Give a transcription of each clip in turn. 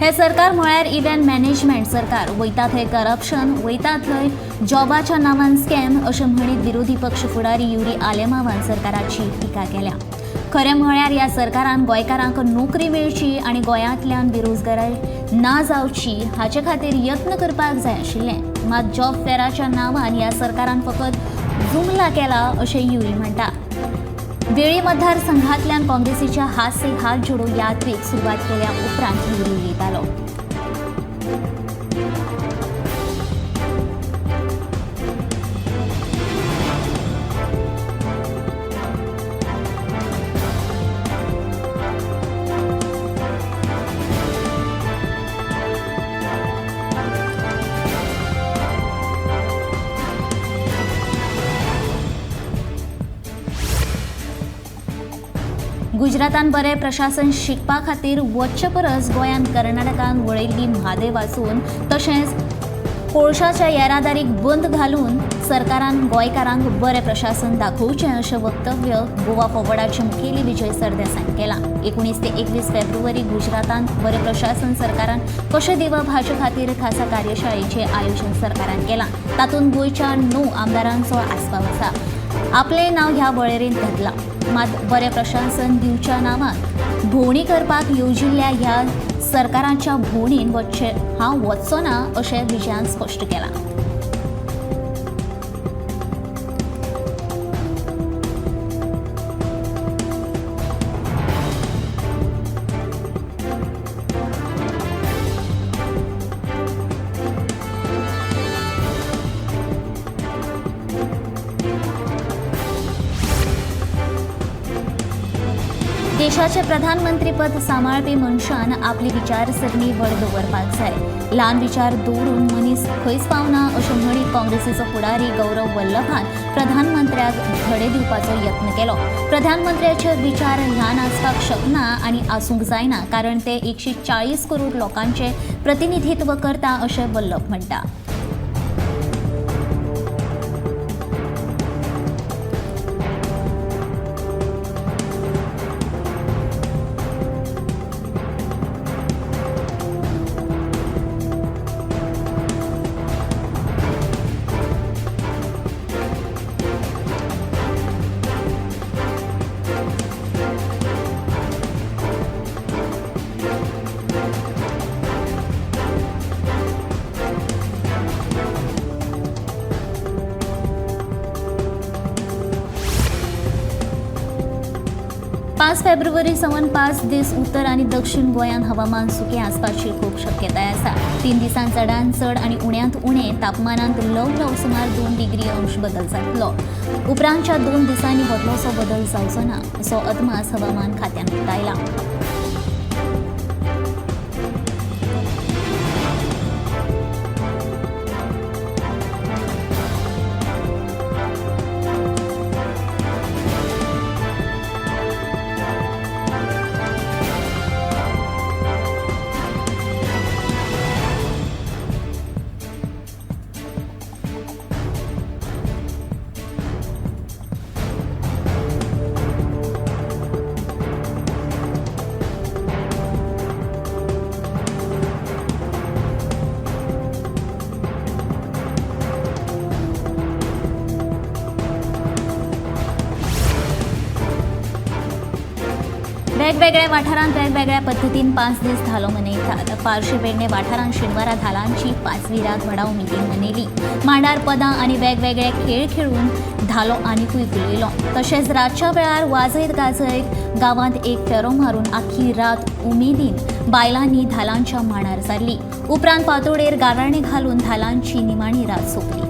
हे सरकार म्हळ्यार इव्हेंट मॅनेजमेंट सरकार. वयता थंय करप्शन, वयता थंय जॉबाच्या नांवान स्कॅम अशें म्हणीत विरोधी पक्ष फुडारी युरी आलेमावान सरकाराची टिका केल्या. खरें म्हळ्यार ह्या सरकारान गोंयकारांक नोकरी मेळची आनी गोंयांतल्यान बेरोजगाराय ना जावची हाचे खातीर यत्न करपाक जाय आशिल्लें. मात जॉब फेराच्या नांवान ह्या सरकारान फकत जुमला केला अशें युरी म्हणटा. वेळी मतदारसंघातल्यान काँग्रेसीच्या हात से हात जोडो यात्रेक सुरवात केल्या उपरांत युरी उलयतालो. गुजरातान बरें प्रशासन शिकपा खातीर वचचे परस गोंयान कर्नाटकान वळयल्ली म्हादय वाचून तशेंच कोळशाच्या येरादारीक बंद घालून सरकारान गोंयकारांक बरें प्रशासन दाखोवचें अशें वक्तव्य गोवा फॉरवर्डाचे मुखेली विजय सरदेसायान केलां. 19 ते 21 फेब्रुवारी गुजरातान बरें प्रशासन सरकारान कशें दिवप हाचे खातीर खासा कार्यशाळेचें आयोजन सरकारान केलां. तातूंत गोंयच्या 9 आमदारांचो आस्पाव आसा. आपलें नांव ह्या वळेरेंत घातलां. मात बरें प्रशासन दिवच्या नांवान भोंवडी करपाक येवजिल्ल्या ह्या सरकाराच्या भोंवडेन वचचें हांव वचचो ना अशें विजयान स्पश्ट केलां. देशाचे प्रधानमंत्रीपद सांबाळपी मनशान आपली विचारसरणी व्हड दवरपाक जाय. ल्हान विचार दवरून मनीस खंयच पावना अशें म्हणीत काँग्रेसीचो फुडारी गौरव वल्लभान प्रधानमंत्र्याक धडे दिवपाचो यत्न केलो. प्रधानमंत्र्याचे विचार ल्हान आसपाक शकना आनी आसूंक जायना, कारण ते 140 करोड लोकांचे प्रतिनिधित्व करता अशें वल्लभ म्हणटा. पांच फेब्रुवारी सावन 5 दीस उत्तर आनी दक्षिण गोंयांत हवामान सुकें आसपाची खूब शक्यताय आसा. 3 दिसांत चडांत चड आनी उण्यांत उणें तापमानांत ल्हव ल्हव सुमार 2 डिग्री अंश बदल जातलो. उपरांतच्या 2 दिसांनी व्हडलोसो बदल जावचो ना असो अदमास हवामान खात्यान उक्तायला. वेगवेगळ्या वाठारांत वेगवेगळ्या पद्दतीन 5 दीस धालो मनयतात. पार्शी पेडणे वाठारांत शेनवारा धालांची 5वी रात व्हडा उमेदीन मनयली. मांडार पदां आनी वेगवेगळे खेळ खेळून धालो आनिकूय फुलयलो. तशेंच रातच्या वेळार वाजयत गाजयत गांवांत एक फेरो मारून आख्खी रात उमेदीन बायलांनी धालांच्या मांडार सारली. उपरांत फांतोडेर गाराणें घालून धालांची निमाणी रात सोंपली.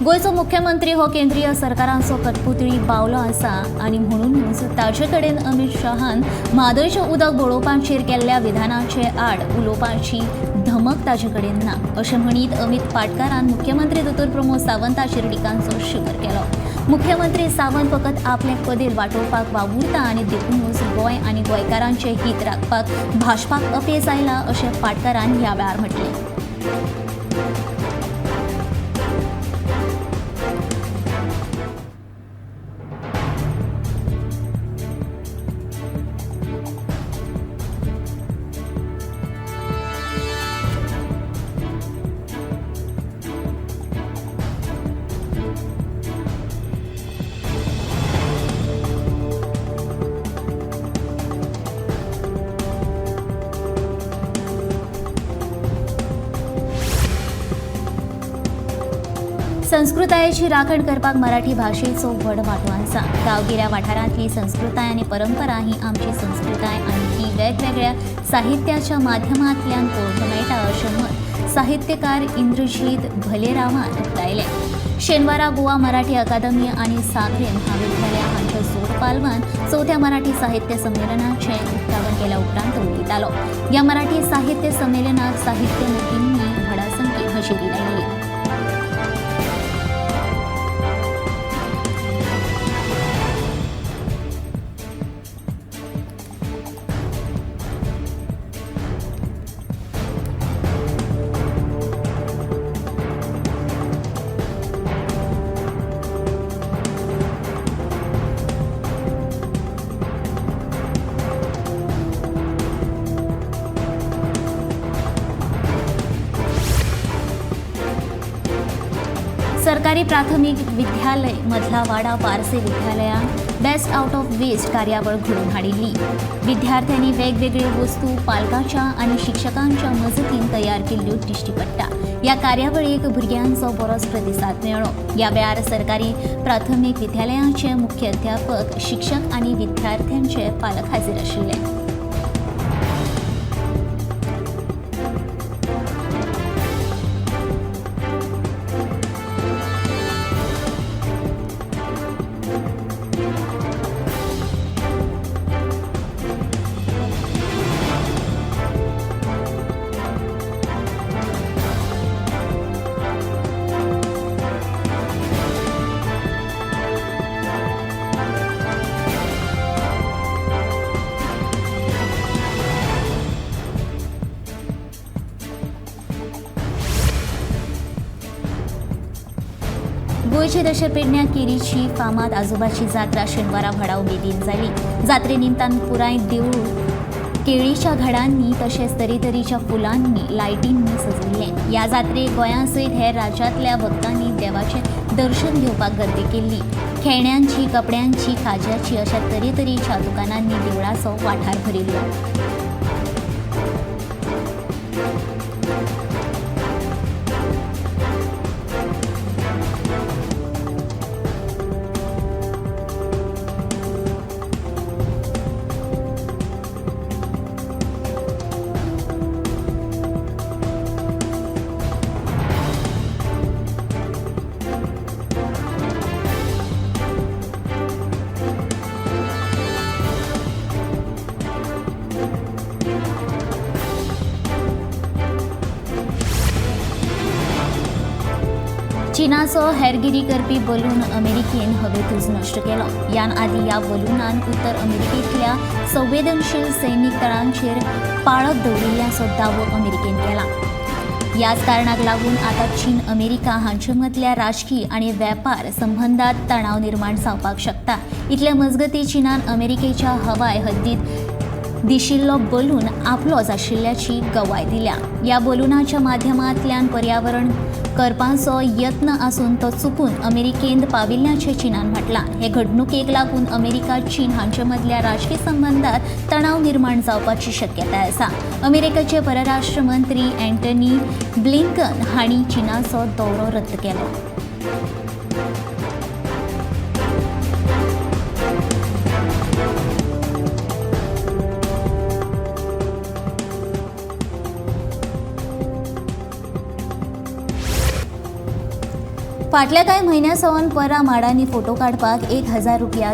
गोंयचो मुख्यमंत्री हो केंद्रीय सरकाराचो कठपुतळी बावलो आसा आनी म्हणूनच ताजे कडेन अमित शहान म्हादयचें उदक बळोवपाचेर केल्ल्या विधानाचे आड उलोवपाची धमक ताजे कडेन ना अशें म्हणीत अमित पाटकारान मुख्यमंत्री दोतोर प्रमोद सावंताचेर टिकांचो शिकर केलो. मुख्यमंत्री सावंत फकत आपलें कदेल वाटोवपाक वावुरता आनी देखूनच गोंय आनी गोंयकारांचें हित राखपाक भाजपाक अपेस आयला अशें पाटकारान ह्या वेळार म्हटलें. संस्कृतायेची राखण करपाक मराठी भाशेचो व्हड वांटो आसा. गांवगिऱ्या वाठारांतली संस्कृताय आनी परंपरा ही आमची संस्कृताय आनी ती वेगवेगळ्या साहित्याच्या माध्यमांतल्यान पळोवंक मेळटा अशें मत साहित्यकार इंद्रजीत भलेरावान उक्तायलें. शेनवारा गोवा मराठी अकादमी आनी साखळे म्हाविद्यालय हांच्या जोड पालवान चवथ्या मराठी साहित्य संमेलनाचें उक्तावण केल्या उपरांत उलयतालो. ह्या मराठी साहित्य संमेलनाक साहित्य मोगींनी व्हडा संख्येन हजेरी लायली. सरकारी प्राथमिक विद्यालय मधलावाडा पारसे विद्यालयान बेस्ट आउट ऑफ वेस्ट कार्यावळ घडोवन हाडिल्ली. विद्यार्थ्यांनी वेगवेगळ्यो वस्तू पालकांच्या आनी शिक्षकांच्या मजतीन तयार केल्ल्यो दिश्टी पडटा. ह्या कार्यावळीक भुरग्यांचो बरोच प्रतिसाद मेळ्ळो. ह्या वेळार सरकारी प्राथमिक विद्यालयाचे मुख्य अध्यापक, शिक्षक आनी विद्यार्थ्यांचे पालक हाजीर आशिल्ले. गोंयचे दशे पेडण्या केरीची फामाद आजोबाची जात्रा शेनवारा व्हडा उमेदीन जाली. जात्रे निमतान पुराय देवूळ केळीच्या घडांनी तशेंच तरेतरेच्या फुलांनी लायटींनी सजयल्लें. ह्या जात्रेक गोंया सयत हेर राज्यांतल्या भक्तांनी देवाचें दर्शन घेवपाक गर्दी केल्ली. खेळण्यांची, कपड्यांची, खाज्याची अशा तरेतरेच्या दुकानांनी देवळाचो वाठार भरिल्लो. चीनाचो हेरगिरी करपी बलून अमेरिकेन हवेतूच नश्ट केलो. ह्यान आदी ह्या बलुनान उत्तर अमेरिकेंतल्या संवेदनशील सैनीक तळांचेर पाळत दवरिल्ल्याचो दावो अमेरिकेन केला. ह्याच कारणाक लागून आतां चीन अमेरिका हांचे मदल्या राजकी आनी वेपार संबंदांत तणाव निर्माण जावपाक शकता. इतले मजगतीं चीनान अमेरिकेच्या हवाय हद्दीत दिशिल्लो बलून आपलोच आशिल्ल्याची गवाय दिल्या. ह्या बलुनाच्या माध्यमांतल्यान पर्यावरण करपाचो यत्न आसून तो चुकून अमेरिकेंत पाविल्ल्याचें चीनान म्हटलां. हे घडणुकेक लागून अमेरिका चीन हांचे मदल्या राजकी संबंदांत तणाव निर्माण जावपाची शक्यताय आसा. अमेरिकेचे परराष्ट्र मंत्री अँटनी ब्लिंकन हांणी चीनाचो दौरो रद्द केलो. फाटल्या कांय म्हयन्यां सावन पर्रा माडांनी फोटो काडपाक 1000 रुपया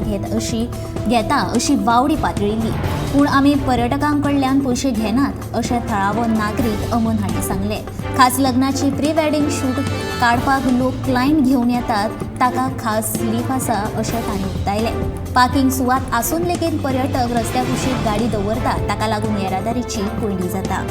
घेता अशी वावडी पातळिल्ली, पूण आमी पर्यटकां कडल्यान पयशे घेनात अशें थळावो नागरीक अमन हांणी सांगलें. खास लग्नाची प्री वेडिंग शूट काडपाक लोक क्लायंट घेवन येतात, ताका खास स्लीप आसा अशें तांणी उक्तायलें. पार्किंग सुवात आसून लेगीत पर्यटक रस्त्या कुशीक गाडी दवरतात, ताका लागून येरादारीची कोंयडी जाता.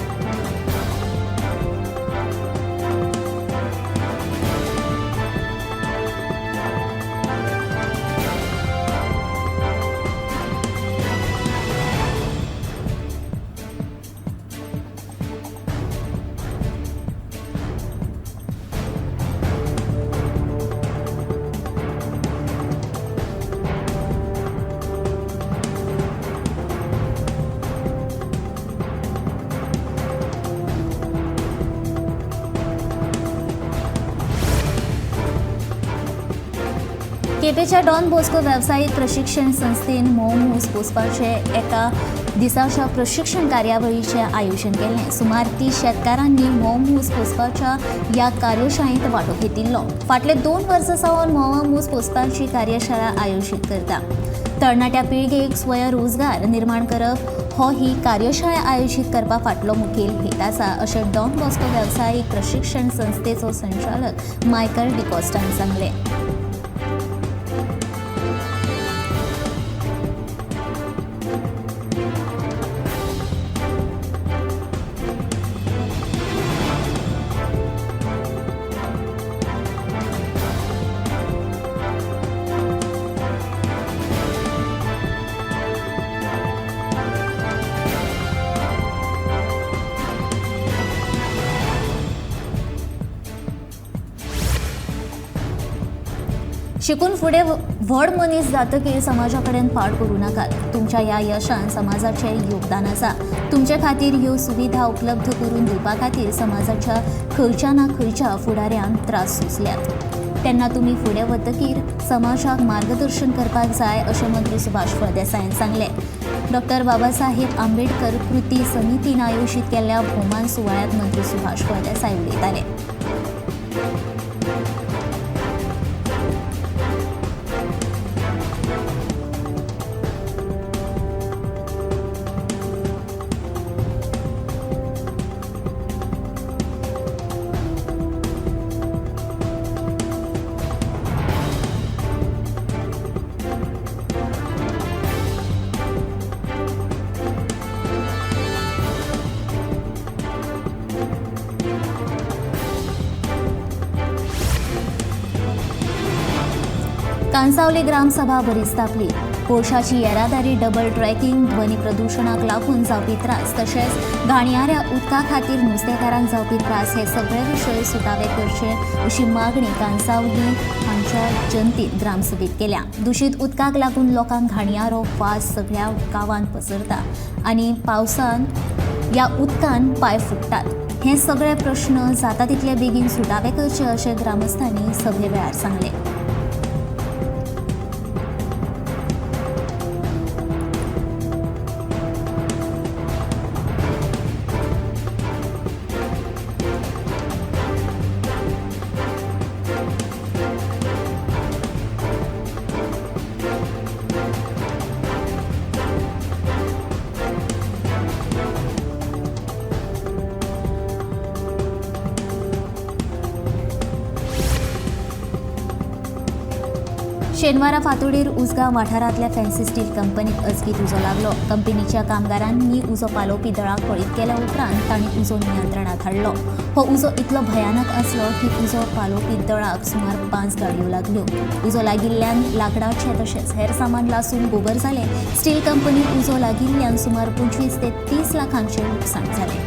केपेंच्या डॉन बॉस्को वेवसायीक प्रशिक्षण संस्थेन म्होंव पोसपाचे एका दिसाच्या प्रशिक्षण कार्यावळीचें आयोजन केलें. सुमार 30 शेतकारांनी म्होंव पोसपाच्या ह्या कार्यशाळेंत वांटो घेतिल्लो. फाटले 2 वर्सां सावन म्होंव पोसपाची कार्यशाळा आयोजीत करता. तरणाट्या पिळगेक स्वयंरोजगार निर्माण करप हो ही कार्यशाळा आयोजीत करपा फाटलो मुखेल हेत आसा अशें डॉन बॉस्को वेवसायीक प्रशिक्षण संस्थेचो संचालक मायकल डिकॉस्टान सांगलें. शिकून फुडें व्हड मनीस जातकीर समाजा कडेन पाड करूं नाकात. तुमच्या ह्या यशान समाजाचें योगदान आसा. तुमचे खातीर ह्यो सुविधा उपलब्ध करून दिवपा खातीर समाजाच्या खंयच्या ना खंयच्या फुडाऱ्यान त्रास सोंसल्यात. तेन्ना तुमी फुडें वतकीर समाजाक मार्गदर्शन करपाक जाय अशें मंत्री सुभाष फळदेसायान सांगलें. डॉक्टर बाबासाहेब आंबेडकर कृती समितीन आयोजीत केल्ल्या भोवमान सुवाळ्यांत मंत्री सुभाष फळदेसाय उलयताले. कांसावली ग्रामसभा बरीच तापली. कोळशाची येरादारी, डबल ट्रॅकिंग, ध्वनी प्रदुशणाक लागून जावपी त्रास तशेंच घाणयाऱ्या उदका खातीर नुस्तेकारांक जावपी त्रास हे सगळे विशय सुटावे करचे अशी मागणी कांसावली हांच्या जनतेन ग्रामसभेत केल्या. दुशीत उदकाक लागून लोकांक घाणयारो वास सगळ्या गांवांत पसरता आनी पावसान ह्या उदकान पांय फुट्टात. हे सगळे प्रश्न जाता तितले बेगीन सुटावे करचे अशें ग्रामस्थांनी सभे वेळार सांगलें. शेनवारा फातोडीर उसगांव वाठारांतल्या फॅन्सी स्टील कंपनीक अचकीत उजो लागलो. कंपनीच्या कामगारांनी उजो पालोवपी दळाक कळीत केल्या उपरांत तांणी उजो नियंत्रणात हाडलो. हो उजो इतलो भयानक आसलो की उजो पालोवपी दळाक सुमार 5 गाडयो लागल्यो. उजो लागिल्ल्यान लाकडाचें तशेंच हेर सामान लासून गोबर जालें. स्टील कंपनीक उजो लागिल्ल्यान सुमार 25 ते 30 लाखांचें लुकसाण जालें.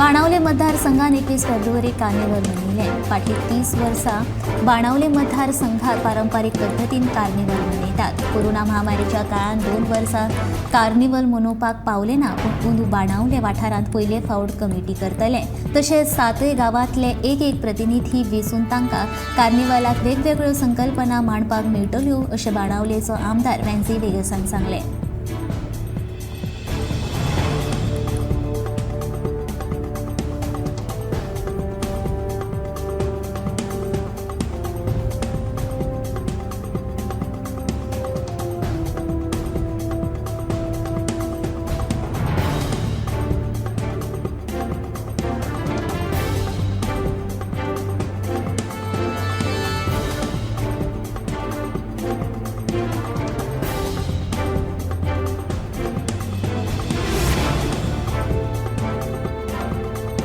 बाणावले मतदारसंघात 21 फेब्रुवारी कार्निवल मनयलें. फाटलीं 30 वर्सां बाणावले मतदारसंघात पारंपारीक पद्दतीन कार्निवल मनयतात. कोरोना महामारीच्या काळांत 2 वर्सां कार्निवल मनोवपाक पावले ना, पूण अंदू बाणावले वाठारांत पयले फावट कमिटी करतले. तशेंच 7 गांवांतले एक एक प्रतिनिधी वेंचून तांकां कार्निवलाक वेगवेगळ्यो संकल्पना मांडपाक मेळटल्यो अशें बाणावलेचो आमदार वेन्झी वेगसान सांगलें.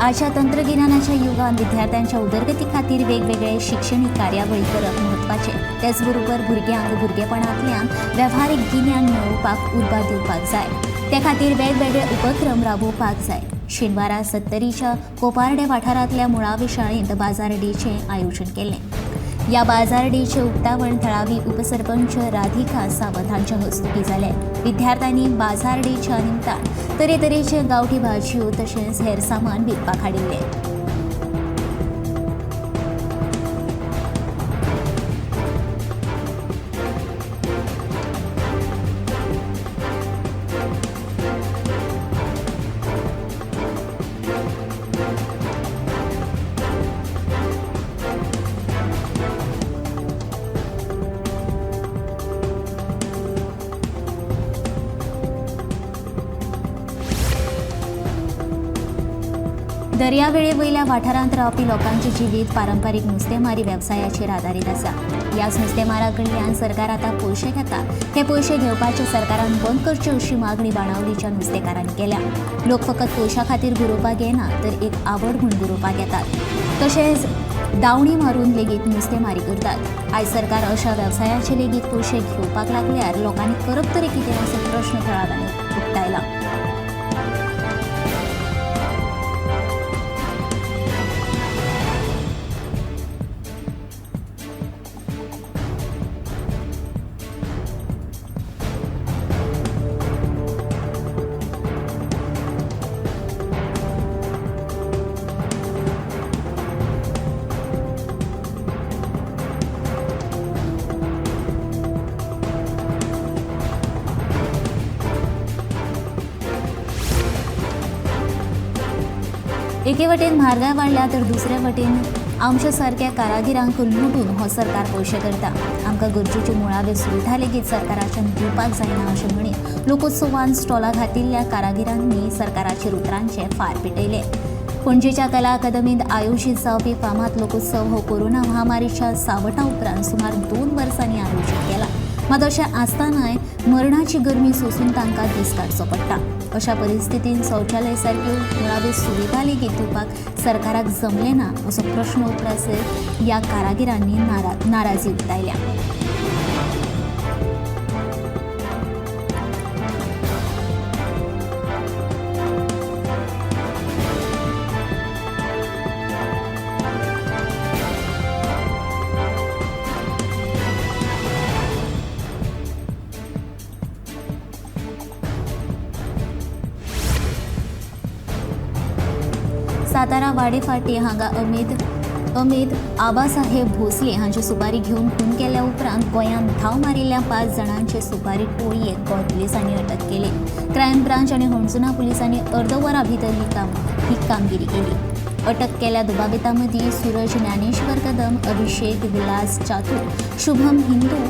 आजच्या तंत्रगिन्यानाच्या युगांत विद्यार्थ्यांच्या उदरगती खातीर वेगवेगळे शिक्षणीक कार्यावळी करप म्हत्वाचें. तेचबरोबर भुरग्यांक भुरगेपणांतल्यान वेव्हारीक गिन्यान मेळोवपाक उर्बा दिवपाक जाय. ते खातीर वेगवेगळे उपक्रम राबोवपाक जाय. शेनवारा सत्तरीच्या कोपार्डे वाठारांतल्या मुळावे शाळेंत बाजार डेचें आयोजन केलें. ह्या बाजार डेचें उक्तावण थळावी उपसरपंच राधिका सावंत हांच्या हस्तुकीं जालें. विद्यार्थ्यांनी बाजार डेच्या निमतान तरेतरेचे गांवठी भाजयो तशेंच हेर सामान विकपाक हाडिल्लें. दर्यावेळे वयल्या वाठारांत रावपी लोकांचें जिवीत पारंपारीक नुस्तेमारी वेवसायाचेर आदारीत आसा. ह्याच नुस्तेमारा कडल्यान सरकार आतां पयशे घेता. हे पयशे घेवपाचे सरकारान बंद करचे अशी मागणी बाणावलीच्या नुस्तेकारांनी केल्या. लोक फकत पयशा खातीर गरोवपाक येना तर एक आवड म्हूण गरोवपाक येतात. तशेंच दावणी मारून लेगीत नुस्तेमारी करतात. आयज सरकार अशा वेवसायाचे लेगीत पयशे घेवपाक लागल्यार लोकांनी करप तरी कितें असो प्रश्न थळाव्यांनी उक्तायला. एके वटेन म्हारगाय वाडल्या तर दुसरे वटेन आमच्या सारक्या कारागिरांक लुटून हो सरकार पयशे करता. आमकां गरजेच्यो मुळाव्यो सुविधा लेगीत सरकाराच्यान दिवपाक जायना अशें म्हणीत लोकोत्सवान स्टॉलां घातिल्ल्या कारागिरांनी सरकाराचेर उतरांचे फार पेटयले. पणजेच्या कला अकादमींत आयोजीत जावपी फामाद लोकोत्सव हो कोरोना महामारीच्या सावटा उपरांत सुमार 2 वर्सांनी आयोजीत केला. मात अशें आसतनाय मरणाची गरमी सोसून तांकां दीस काडचो पडटा. अशा परिस्थितीन शौचालय सारक्यो मुळाव्यो सुविधा लेगीत दिवपाक सरकाराक जमलें ना असो प्रश्न उप्रासत ह्या कारागिरांनी नाराजी उक्तायल्या. सातारा वाडेफाटी हांगा अमित आबासाहेब भोसले हांची सुपारी घेवन खून केल्या उपरांत गोंयांत धांव मारिल्ल्या 5 जाणांचे सुपारी टोळयेक गोंय पुलिसांनी अटक केली. क्रायम ब्रांच आनी हणजुणा पुलिसांनी अर्द वरा भितर ही कामगिरी केली. अटक केल्या दुबावितां मदीं सूरज ज्ञानेश्वर कदम, अभिषेक विलास चातूर, शुभम हिंदू,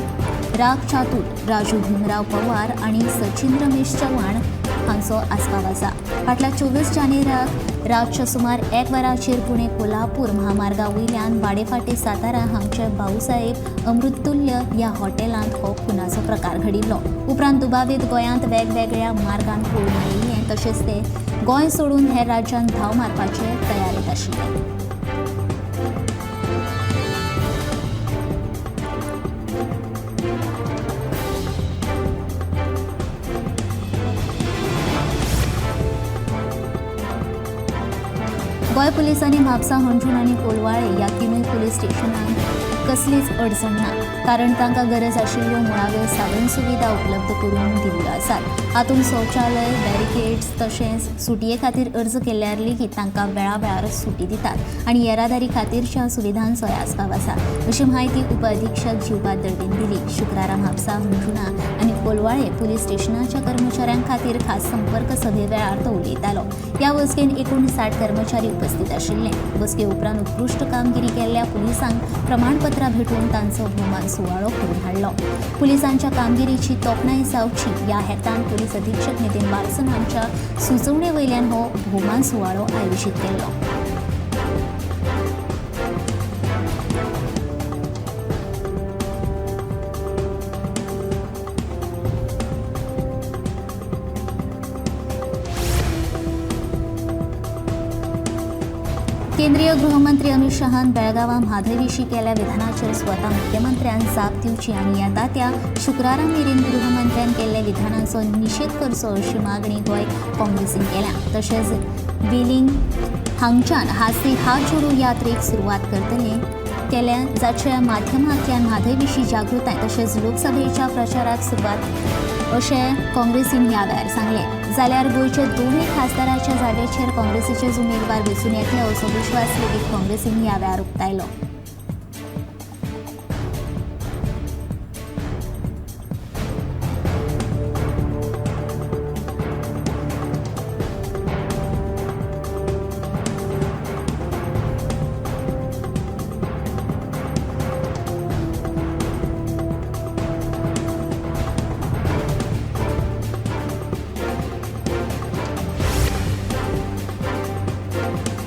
राग चातूर, राजू भीमराव पवार आनी सचिन रमेश चव्हाण हांचो आस्पाव आसा. फाटल्या 24 जानेवाराक रातच्या सुमार 1 वराचेर पुणे कोल्हापूर महामार्गा वयल्यान वाडेफाटे सातारा हांगचे भाऊसाहेब अमृततुल्य ह्या हॉटेलांत हो खुनाचो प्रकार घडिल्लो. उपरांत दुबावीत गोंयांत वेगवेगळ्या मार्गान पळून आयिल्ले तशेंच ते गोंय सोडून हेर राज्यांत धांव मारपाचे तयारेंत आशिल्ले. गोंय पुलिसांनी म्हापसा, हणजूण आनी कोलवाळे ह्या तिनूय पुलीस स्टेशनांक कसलीच अडचण ना, कारण तांकां गरज आशिल्ल्यो मुळाव्यो साधन सुविधा उपलब्ध करून दिल्ल्यो आसात. हातूंत शौचालय, बॅरिकेड्स तशेंच सुटये खातीर अर्ज केल्यार लेगीत तांकां वेळावेळार सुटी दितात आनी येरादारी खातीरच्या सुविधांचोय आस्पाव आसा, अशी म्हायती उप अधीक्षक जीवबा दळवीन दिली. शुक्रारा म्हापसा, हणजुणा आनी कोलवाळे पुलीस स्टेशनाच्या कर्मचाऱ्यां खातीर खास संपर्क सभे वेळार तो उलयतालो. ह्या बसकेन एकूण 60 कर्मचारी उपस्थित आशिल्ले. बसके उपरांत उत्कृश्ट कामगिरी केल्ल्या पुलिसांक प्रमाणपत्र भेटून तांचो भोवमान सुवाळो घडोवन हाडलो. पुलिसांच्या कामगिरीची तोखणाय जावची ह्या हेतान पुलीस अधीक्षक नितीन वाल्सन हांच्या सुचोवणे वयल्यान हो भोवमान सुवाळो आयोजीत केल्लो. केंद्रीय गृहमंत्री अमित शहान बेळगांवां म्हादय विशीं केल्ल्या विधानाचेर स्वता मुख्यमंत्र्यान जाप दिवची आनी येता त्या शुक्रारा मेरेन गृहमंत्र्यान केल्ल्या विधानाचो निशेध करचो अशी मागणी गोंय काँग्रेसीन केल्या. तशेंच वेलिंग हांगच्यान हासी हात जोडू यात्रेक सुरवात करतले केल्या, जाच्या माध्यमांतल्यान म्हादय विशीं जागृताय तशेंच लोकसभेच्या प्रचाराक सुरवात अशें काँग्रेसीन ह्या वेळार सांगलें. जाल्यार गोंयच्या दोनूय खासदाराच्या जाग्याचेर काँग्रेसीचेच उमेदवार वेंचून येतले असो विश्वास लेगीत काँग्रेसीन ह्या वेळार उक्तायलो.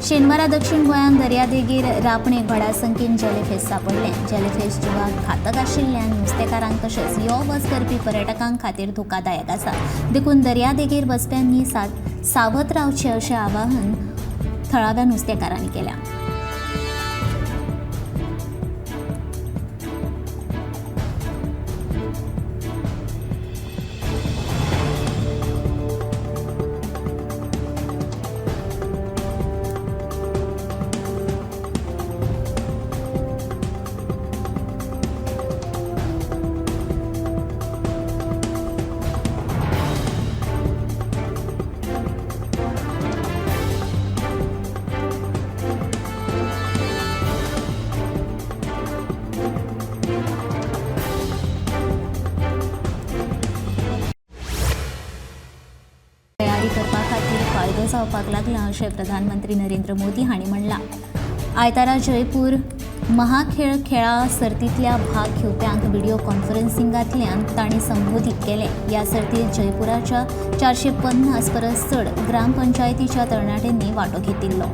शेनवारा दक्षिण गोंयांत दर्यादेगेर रापणे व्हडा संख्येन जेलीफीश सांपडले. जेलीफीश जिवाक घातक आशिल्ल्यान नुस्तेकारांक तशेंच यो वच करपी पर्यटकां खातीर धोकादायक आसा. देखून दर्यादेगेर वचप्यांनी सावध रावचें अशें आवाहन थळाव्या नुस्तेकारांनी केलां. तयारी करपा खातीर फायदो जावपाक लागला अशें प्रधानमंत्री नरेंद्र मोदी हांणी म्हणलां. आयतारा जयपूर महाखेळ खेळा सर्तींतल्या भाग घेवप्यांक व्हिडिओ कॉन्फरन्सिंगांतल्यान तांणी संबोधीत केलें. ह्या सर्तींत जयपुराच्या 450 परस चड ग्रामपंचायतीच्या तरणाट्यांनी वांटो घेतिल्लो.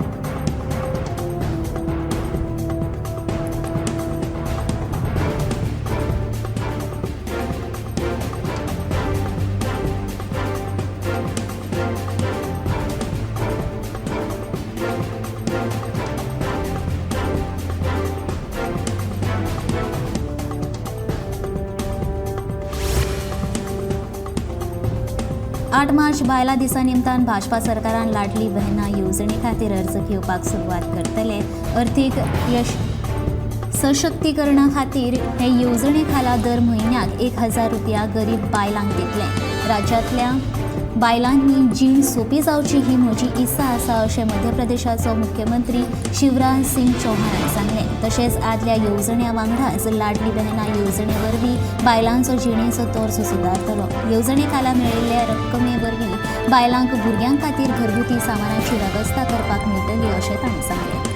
आठ मार्च बायलां दिसा निमतान भाजपा सरकारान लाडली बहना येवजणे खातीर अर्ज घेवपाक सुरवात करतले. अर्थीक सशक्तीकरणा खातीर हे येवजणे खाला दर म्हयन्याक 1000 रुपया गरीब बायलांक दितले. राज्यांतल्या बायलांनी जीण सोंपी जावची ही म्हजी इत्सा आसा अशें मध्य प्रदेशाचो मुख्यमंत्री शिवराज सिंग चौहान हांणी सांगलें. तशेंच आदल्या येवजण्या वांगडाच लाडली बहना येवजणे वरवीं बायलांचो जिणेचो दर्जो सुदारतलो. येवजणे खाला मेळिल्ल्या रक्कमे वरवीं बायलांक भुरग्यां खातीर घरगुती सामानाची वेवस्था करपाक मेळटली अशें तांणी सांगलें.